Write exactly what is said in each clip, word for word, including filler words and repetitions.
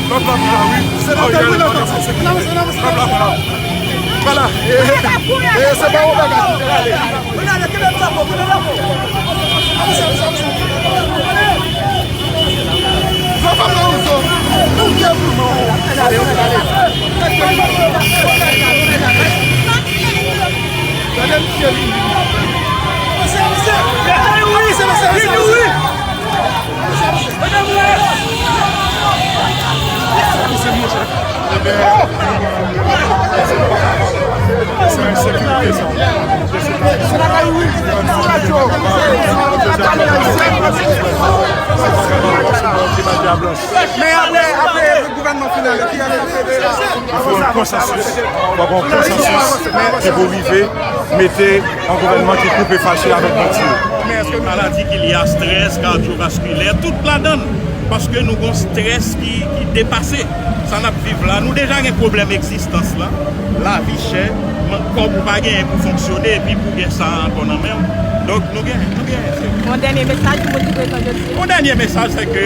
Lòt la pran la, wi. Ariel, lòt la pran la. Vwala. E, e, e, se pa yon bagay ki te ale. Men apre, apre gouvènman final, ki ale? Fò yon konsansis. Fò yon konsansis ki pou rive mete yon gouvènman ki koupe fache avèk bandi yo. Maladi ki lye a strès kadyovaskilè, tout ladan l. Paske nou gon strès ki, ki depase. Sa n ap viv la, nou deja gen pwoblèm egzistans la, lavi chè, mank kòb ou pa genyen pou fonksyone, epi pou gen sa ankò nan men w. Donk, nou gen, nou gen. Yon dènye mesaj pou moun ki prezan jodi a? Yon dènye mesaj, se ke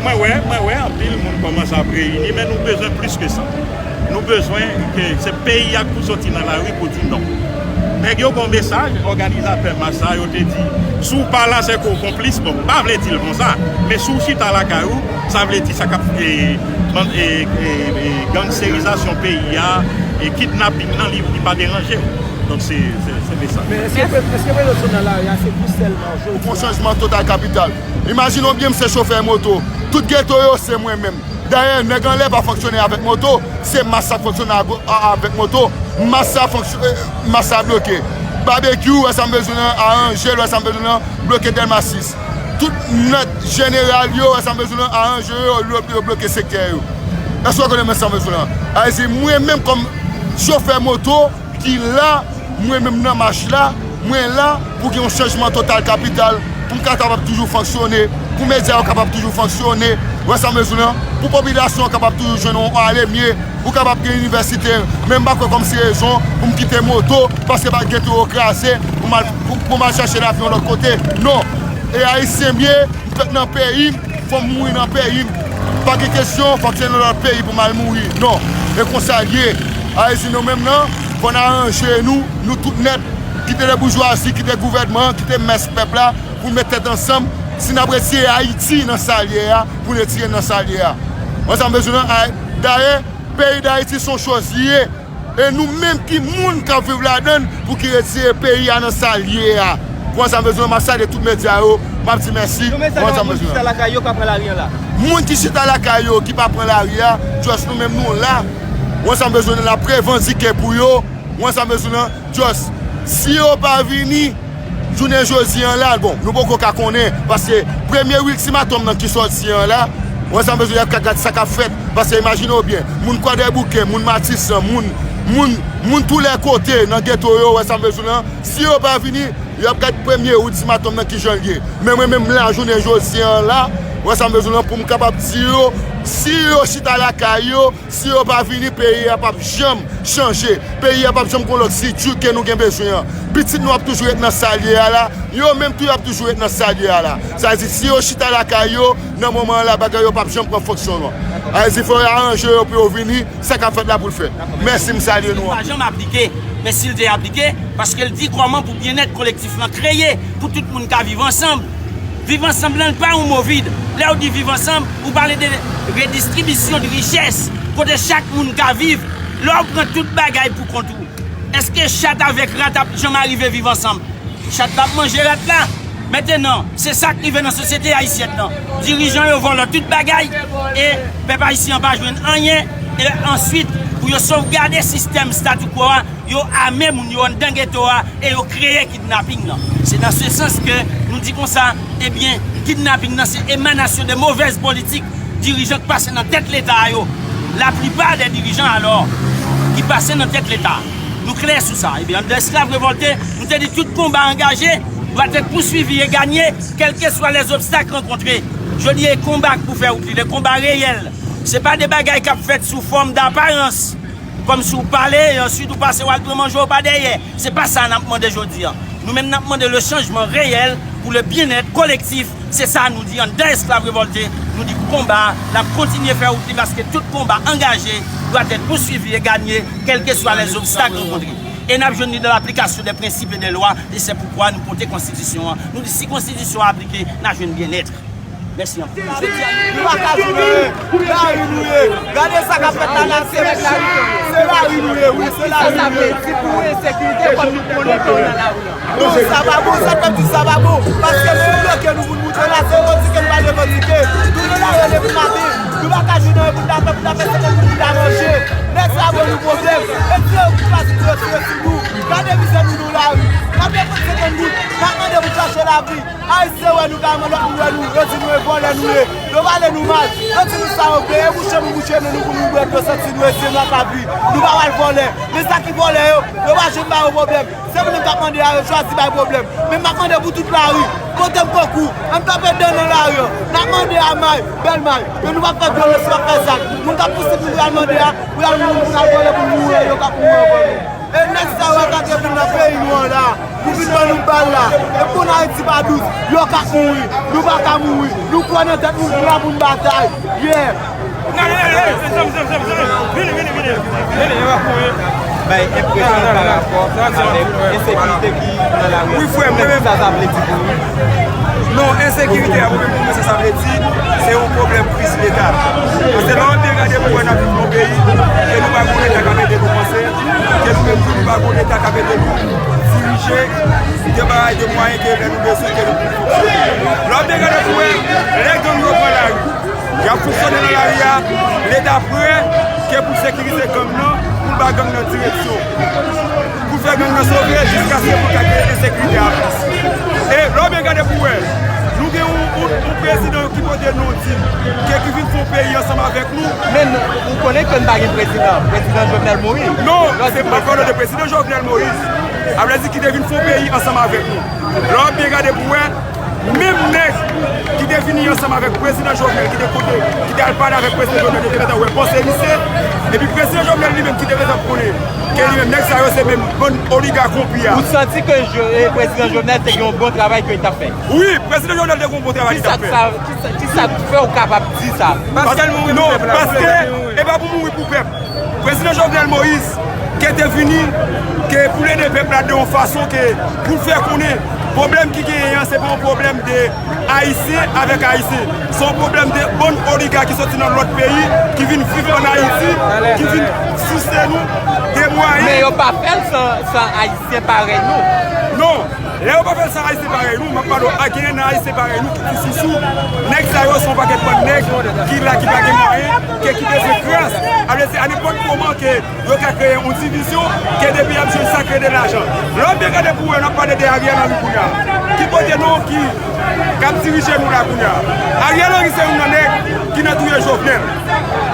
mwen wè, mwen wè anpil moun kòmanse ap reyini, men nou bezwen plis ke sa. Nou bezwen ke se peyi a k pou soti nan lari pou di non. Nèg yo gon mesaj, òganizatè mach sa yo te di, si w pa la, se ke w konplis. Bon, m pa vle di l konsa, men si w chita lakay ou, sa vle di sa k ap, e, ban-, e, e, e, gangsterizasyon peyi a, e kidnaping nan, li, li pa deranje w. Donk, se, se, se mesaj. Men èske, èske prezansyon nan lari a, se pou sèlman jodi a? Pou yon chanjman total kapital. Imajine w byen, m se chofè moto. Tout geto yo, se mwen menm. Dayè, nèg anlè pa fonksyone avèk moto, se mas sa k fonksyone a go-, a, avèk moto. Mas sa fonksy-, e, mas sa bloke. Babekyou, wè sa m bezwen nan, aranje l, wè sa m bezwen nan, bloke Dèlma sis. Tout nèt jeneral yo, wè sa m bezwen nan, aranje yo, yo, yo bloke sektè yo. Èske w konnen mwen sa m bezwen nan? Sa vle di, mwen menm kòm chofè moto, ki la, mwen menm nan mach la, mwen la pou gen yon chanjman total kapital, pou m ka kapab toujou fonksyone, pou medya yo kapab toujou fonksyone, wè sa m bezwen an, pou popilasyon an kapab toujou jwenn yon ale mye, pou kapab gen inivèsite, men m pa kwè kòm se rezon pou m kite moto, paske pa geto yo kraze, pou m al, pou, pou m al chache lavi yon lòt kote. Non, e Ayisyen m ye, m fèt nan peyi m, fò m mouri nan peyi m. Pa gen kesyon, fòk se nan lòt peyi pou m al mouri. Non, e konsa l ye. Ayiti nou menm nan, fò n aranje nou, nou tout nèt, kite lè boujwazi, kite gouvènman, kite mès pèp la, pou n met tèt ansanm. Si n ap retire Ayiti nan sa l ye a, pou n retire l nan sa l ye a. Mwen sa m bezwen nan, a, dayè, peyi Dayiti se yon choz li ye. E nou menm ki moun k ap viv ladan l pou ki retire peyi a nan sa l ye a. Pou sa m bezwen, m ap salye tout medya yo, m ap di mèsi. Yon mesaj pou moun ki chita lakay yo k ap pran lari an la. Moun ki chita lakay yo ki pa pran lari a, just nou menm nou la. Pou sa m bezwen, n ap revandike pou yo. Pou sa m bezwen, just si yo pa vini, jounen jodi an la, bon, nou poko ka konnen, paske premye iltimatòm nan ki sòti an la, wè sa m bezwen y ap ka gad sa k ap fèt, paske imajine w byen, moun Kwadèboukè, moun Matisan, moun, moun, moun toulè kote nan geto yo, wè sa m bezwen lan, si yo pa vini, y ap gad premye iltimatòm nan ki jan l ye. Men mwen menm la, jounen jodi an la, wè sa m bezwen lan, pou m kapab di yo, si yo chita lakay yo, si yo pa vini, peyi a p ap janm chanje. Peyi a p ap janm gon lòt sitir ke nou gen bezwen an. Pitit nou ap toujou ret nan sa l ye a la. Yo menm tou y ap toujou ret nan sa l ye a la. Sa vle di, si yo chita lakay yo, nan moman an la, bagay yo p ap janm pran fonksyon non. Sa vle di, fò yo aranje yo pou yo vini, sa k ap fèt la pou l fèt. Mèsi, m salye nou anpil. Pa janm aplike, men si l te aplike, paske l di kòman pou byennèt kolektif lan kreye, pou tout moun ka viv ansanm. Viv ansanm lan pa yon mo vid. Lè w di viv ansanm, ou pale de redistribisyon de richès, kote chak moun ka viv. Lè w pran tout bagay pou kont ou, èske chat avèk rat ap janm arive viv ansanm? Chat la ap manje rat la. Mentenan, se sa k rive nan sosyete ayisyèn nan. Dirijan yo vòlò tout bagay, e pèp ayisyen an pa jwenn anyen. E answit, pou yo sovgade sistèm statu quo a, yo ame moun yo anndan geto a e yo kreye kidnaping nan. Se nan se sans ke nou di konsa, ebyen, kidnaping nan se emanasyon de movèz politik dirijan k pase nan tèt Leta a yo. Laplipa dè dirijan alò ki pase nan tèt Leta a. Nou klè sou sa. Ebyen, anndan Esklav Revòlte, nou te di tout konba angaje dwa èt pouswivi e ganye, kèlkeswa lèzobstak rankontre. Jodi a, e konba k pou fè wout li, de konba reyèl. Se pa de bagay k ap fèt sou fòm, daparans. Kòmsi w pale, e answit ou pase w al pran manje w pa dèyè. Se pa sa n ap mande jodi a. Nou menm n ap mande le changement réel pour le bien-être collectif. Se sa nou di anndan Esklav Revòlte. Nou di konba a, n ap kontinye fè wout li paske tout konba angaje dwa èt pousuivi e ganye, kèlkeswa lèzobstak rankontre. E n ap jwenn li nan laplikasyon dè prensip e dè lwa, e se poukwa nou pote konstitisyon an. Nou di si konstitisyon an aplike, n a jwenn byennèt. Mèsi anpil. Nou pa ka di lari nou ye. Gade sa k ap fèt la, la, se, se lari nou ye, wi, se lari nou ye. Sa vle di pou ensekirite, kòm nou konnen ke w nan lari an. Non, sa pa bon, sa k ap di sa pa bon. Paske si w bloke nou pou n moute la, se revandike nou pral revandike. Nou nan lari depi maten. Nou pa ka jwenn anyen pou n ta fè, pou n ta fè sèten moun pou n ta manje. Nèg sa yo ban nou pwoblèm. E tire pou pase tire, tire sou nou. Gade mizè nou nan lari. N ap defann sèten moun. N ap mande pou chache lavi. Ayisyen wè nou, gade lòt moun wè nou, yo di nou e vòlè nou ye. Yo pale nou mal. Yo di nou sa yo vle, e bouche nou bouche men nou pou nou bwè dlo santi nou e se nou ak lavi. Nou pa pral vòlè. Men sa ki vòlè yo, yo pa janm ba yo pwoblèm. Se nou menm k ap mande a, yo chwazi bay pwoblèm. Men m ap mande pou tout lari. Pote m konkou. Ann kanpe dan nan lari an. N ap mande a may, bèl may. Men nou p ap fè vyolans, nou p ap fè zak. Moun k ap pouse pou y al mande a, pou y al mouri, pou n al vòlè, pou n mouri, yo k ap mouri anvan nou. E nèg sa yo ka te vin nan peyi nou an la, pou vin ban nou bal la. E konn Ayiti pa dous, yo k ap mouri. Nou pa ka mouri. Nou kwè nan tèt nou, nou la pou n batay. Yeah! Vini, vini, vini. Vini, yo ap mouri. Bay enpresyon pa rapò avèk ensekirite ki nan lari a. Wi, frè m, mwen menm. Sa sa vle di pou ou? Non, ensekirite a, mwen menm, pou mwen, sa sa vle di, se yon pwoblèm kriz Leta. Paske lè w byen gade pou wè n ap viv nan yon peyi, ke nou pa gon Leta k ap ede nou panse, ke nou menm tou, nou pa gon Leta k ap ede nou dirije, de bagay, de mwayen ke lè nou bezwen, ke nou pou fonksyone. Lè w byen gade pou wè, lè gang yo pran lari, y ap fonksyone nan lari a, Leta prè ke pou sekirize gang nan, pou l ba gang nan direksyon, pou l fè gang nan sove, jiskaske pou l ka kreye ensekirite a plis. E lè w byen gade pou wè, nou gen yon, yon, yon prezidan ki pote non di, ke ki vin fè yon peyi ansanm avèk nou. Men nou, ou konnen ke n pa gen prezidan, prezidan Jovenel Moïse. Non, se pa pale de prezidan Jovenel Moïse. A vle di ki te vin fè yon peyi ansanm avèk nou. Lè w ap byen gade pou wè, menm nèg ki te vini ansanm avèk prezidan Jovenel, ki te kote, ki te al pale avèk prezidan Jovenel, yo te gentan wè panse misye. Epi prezidan Jovenel li menm ki te gentan konnen ke li menm nèg sa yo se menm bann oligak konpi a. Ou santi ke Jo-, eh, prezidan Jovenel te gen yon bon travay ke li t ap fè? Wi, prezidan Jovenel te gen yon bon travay li t ap fè. Ki sa k sa, ki sa, ki sa k fè w kapab di sa? Paske l mouri pou pèp la. Non, paske e pa pou mouri pou pèp. Prezidan Jovenel Moïse, ke te vini, ke pou l ede pèp la de yon fason ke pou l fè konnen pwoblèm ki genyen an, se pa yon pwoblèm de Ayisyen avèk Ayisyen. Se yon pwoblèm de bann oligak ki soti nan lòt peyi, ki vin viv ann Ayiti, ki vin souse nou de mwayen. Men yo pa fè l san, san Ayisyen parèy nou. Non. Lè yo pa fè l san Ayisyen parèy nou, m ap pale w a genyen nan Ayisyen parèy nou ki ti sousou. Nèg sa yo se yon pakèt bann nèg ki la ki pa gen mwayen, ke ki bezwen gras. A vle di a nenpòt moman ke yo ka kreye yon divizyon, ke depi y ap jwenn sa k rele lajan. Lè w byen gade pou wè, n ap pale de Ariel Henry kounye a. Ki pote non ki, k ap dirije nou la kounye a. Ariel Henry se youn nan nèg ki nan touye Jovenel.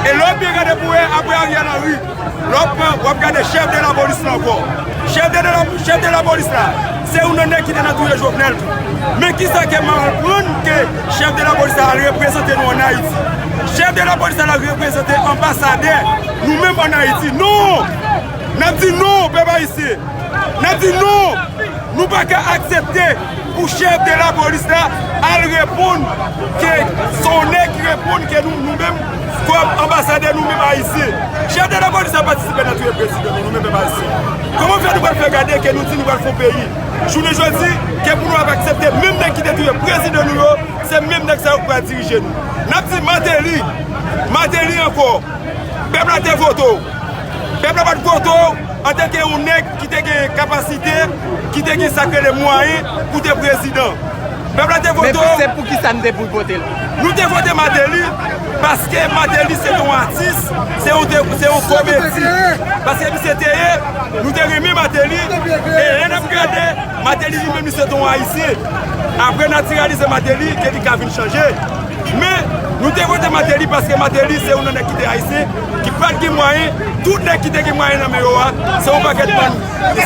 E lè w byen gade pou wè, apre Ariel Henry, lè w pran, w ap gade chèf de lapolis la ankò. Chèf de, de la, chèf de lapolis la, se youn nan nèg ki te nan touye Jovenel tou. Men kisa ke m aprann ke chèf de lapolis la al reprezante nou ann Ayiti? Chèf de lapolis la al reprezante anbasadè nou menm ann Ayiti. Non! N ap di non, pèp ayisyen! N ap di non! Nou pa ka aksepte pou chèf de lapolis la al reponn ke se yon nèg ki reponn ke nou, nou menm, kòm anbasadè nou menm ayisyen. Chèf de lapolis la patisipe nan touye prezidan nou, nou menm pèp ayisyen. Kòman fè nou pral fè gade ke nou di nou pral fè yon peyi? Jounen jodi, ke pou nou ap aksepte menm nèg ki te touye prezidan nou yo, se menm nèg sa yo k pral dirije nou. N ap di Martelly, Martelly ankò. Pèp la te vote w. Pèp la pa t vote w antanke yon nèg ki te gen kapasite, ki te gen sa k rele mwayen pou te prezidan. Pèp la te vote w. Men se pou ki sa n te pou vote l? Nou te vote Martelly paske Martelly se te yon atis, se yon, te, se yon komedi. Paske misye te ye, nou te renmen Martelly. E lè n ap gade, Martelly li menm li se te yon ayisyen. Apre natiralize Martelly, ke li ka vin chanje. Men, nou te vote Martelly paske Martelly se youn nan nèg ki te ayisyen, ki pa t gen mwayen. Tout nèg ki te gen mwayen nan men yo a, se yon pakèt bann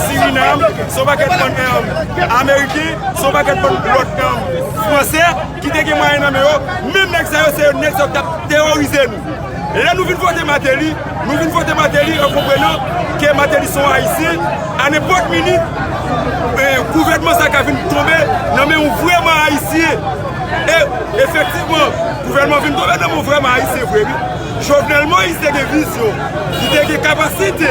Sirinam, se yon pakèt bann, eh, Ameriken, se yon pakèt bann lòt, eh, Fransè ki te gen mwayen nan men yo. Menm nèg sa yo, se nèg sa yo k t ap teworize nou. Lè nou vin vote Martelly, nou vin vote Martelly an konprenan ke Martelly se yon ayisyen. A nenpòt minit, eh, gouvènman sa ka vin tonbe nan men yon vrèman ayisyen. E efektivman, gouvènman vin tonbe nan men vrèman Ayisyen vre, wi. Jovenel Moïse te gen vizyon, li te gen kapasite,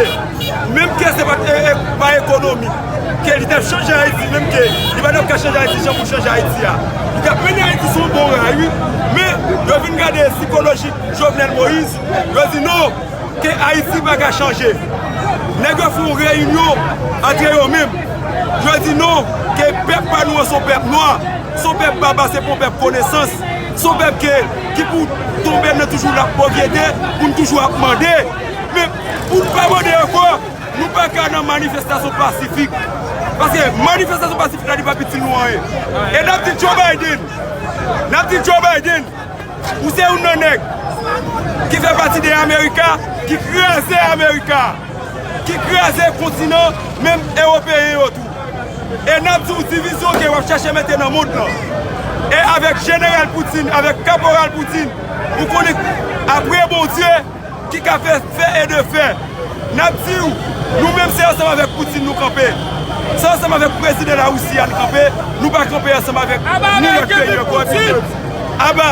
menm ke se pa, e, e, pa ekonomik, ke li t ap chanje Ayiti, menm ke li pa t ap ka chanje Ayiti jan pou chanje Ayiti a. Li t ap mennen Ayiti sou yon bon ray, wi. Men, yo vin gade sikoloji Jovenel Moïse, yo di non, ke Ayiti pa ka chanje. Nèg yo fè yon reyinyon antre yo menm. Yo di non, ke pèp pa nou an se yon pèp nwa, se yon pèp baba, se pa yon pèp konesans, se yon pèp ke, ki pou tonbe nan toujou lapovrete, pou n toujou ap mande. Men, pou n pa mande ankò, nou pa ka nan manifestasyon pasifik. Paske manifestasyon pasifik la, li p ap itil nou anyen. E n ap di Joe Biden, n ap di Joe Biden, ou se youn nan nèg ki fè pati de Amerika, ki kraze Amerika, ki kraze kontinan, menm ewopeyen yo tou. E n ap di w divizyon ke w ap chache mete nan mond lan. E avèk Jeneral Putin, avèk Kaporal Putin, ou konnen apre Bondye, ki ka fè, fè e defè. N ap di w, nou menm se ansanm avèk Putin nou kanpe. Se ansanm avèk prezidan Larisi a n kanpe. Nou pa kanpe ansanm avèk ni lòt peyi ankò. Aba!